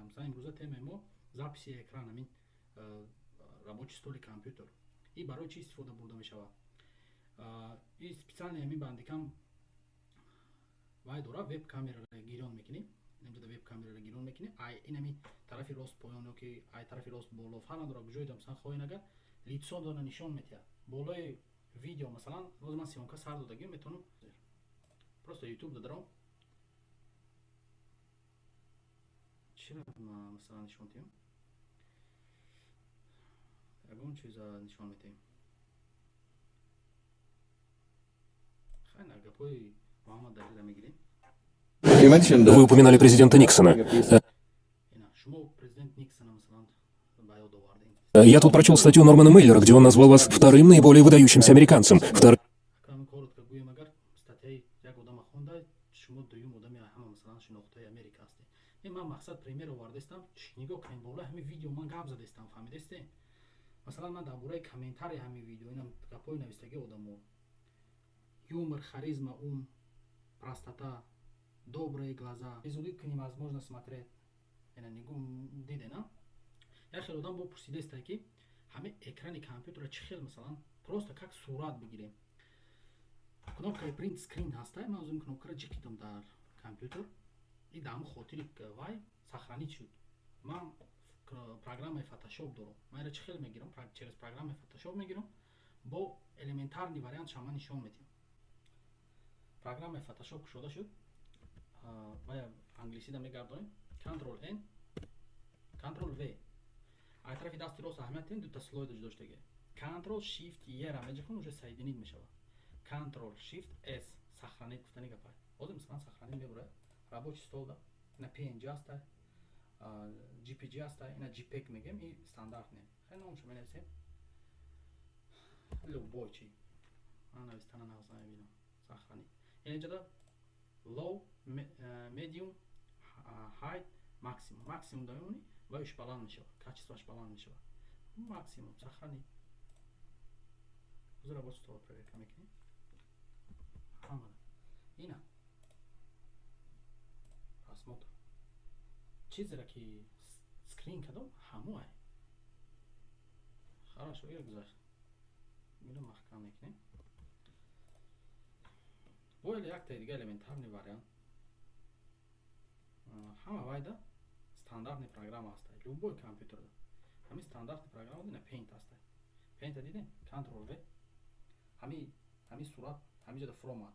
Масалан, имрӯза темаи мо записи экран, ҳамин рабочий столи компютер. И барои чӣ истифода бурда мешавад? И специально ҳамин Бандикам вай дора, веб камераро гирён мекунӣ, инҷода веб камераро гирён мекунӣ, ай инами тарафи рост поён ёки ай тарафи рост боло, фарқ надорад куҷоида, масалан, хоҳем, агар лицо дона нишон метиҳад болои видео. Масалан, ҳозир ман съёмка сар додагим, метавонам просто ютуб дадаром, чиро масалан нишон диҳем, ягон чиза нишон метиҳем. Хайна, гапҳои Муҳаммад Далира мегирем. Вы упоминали президента Никсона. Ина шумо президент Никсона, масалан, ба ёд овардем. Я тут прочел статью Нормана Мейлера, где он назвал вас вторым наиболее выдающимся американцем. Вторым Акам коротко гӯем, агар статьяи як одама хонда, шумо дуюм одами ҳама, масалан, шинохтаи Америка ҳастед. Е, ман мақсад пример овардаистам. Нигоҳ кунед, болои ҳамин видео ман гап задаистам, фаҳмидаистем? Масалан, ман дар бораи комментарии ҳамин видео, инам гапҳои навистагии одамо: юмор, харизма, ум, простота, добрые глаза, без улыбки невозможно смотреть. Ина нигоҳ, дидена, як хел одам бо пурсидаистае, ки ҳамин экрани компютера чӣ хел, масалан, просто как сурат бигирем. Кнопкаи print screen ҳаста, ман озин кнопкаро ҷиқидам дар компютер, и дар ҳамн хотири вай сохранить шуд. Ман программаи Фотошоп дорам, ман инро чӣ хел мегирам? Через программаи Фотошоп мегирам. Бо элементарный вариантша ман нишон медиҳам. Программаи Фотошоп кушода шуд, вая англисида мегардонем, Ctrl N, Ctrl V. Ай тарафи дасти рост, аҳамият дем, дута слойд доштаги. Ctrl Shift E ра меҷихон, уже соединить мешавад. Ctrl Shift S, сохранить гуфтани гапай. Ҳозир, масалан, сохранить мебурад рабочий стол да. Ина PNG аста, JPG аста, ина JPEG мегем, и стандарт не. Хеле номшо менависем, любой чи ман навистана нағз намебинам. Сохранить. Ина инҷода low, medium, high, максимум. Максимум да мемонӣ, ваюш баланд мешавад, качествоаш баланд мешавад. Максимум, сохранить. Ҳозир рабочий стол проверка мекунем ҳамада. Ина просмотр, чизеро ки скрин кардам, ҳамоай. Хорошо, ира гузашт, иро маҳкам мекунем. Бо яктаи дига элементарный вариант. Ҳама вайда стандартный программа ҳастай, любой компютерда ҳамин стандартный программа. Ина Paint ҳастай. Paint дидем, Ctrl V, ҳами сурат ҳамин ҷода фуромад.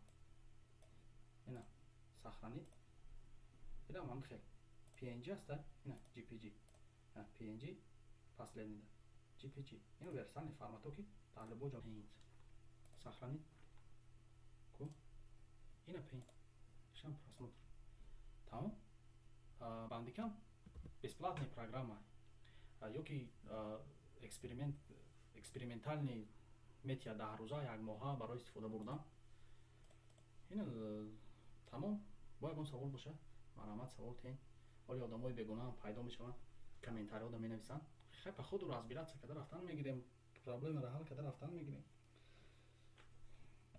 Ина сохранить. Инам ҳами хел PNG ҳастай, ина JPG, PNG последний, JPG, ин универсальный формато, ки дар любой ҷо. Paint, сохранить ку. Ина Paint шам, просмотр, тамом. Бандикам бесплатная программа ёки эксперимент, экспериментальный метия, 10 рӯза, як моҳа барои истифода бурдан. Ина тамом. Бо ягон савол боша, марҳамат, савол тен. Ҳоли одамои бегунаам пайдо мешаванд, комментариҳода менависанд. Хай, по ходу разбираться карда рафтан мегирем, проблемаро ҳал карда рафтан мегирем.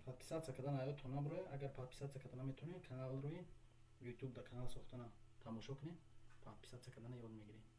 Подписаться кардан аёдтон набурояд. Агар подписаться карда наметавонед, канал рӯи ютуб да канал сохтана тамошо кунед, подписаться кардана ёд мегиред.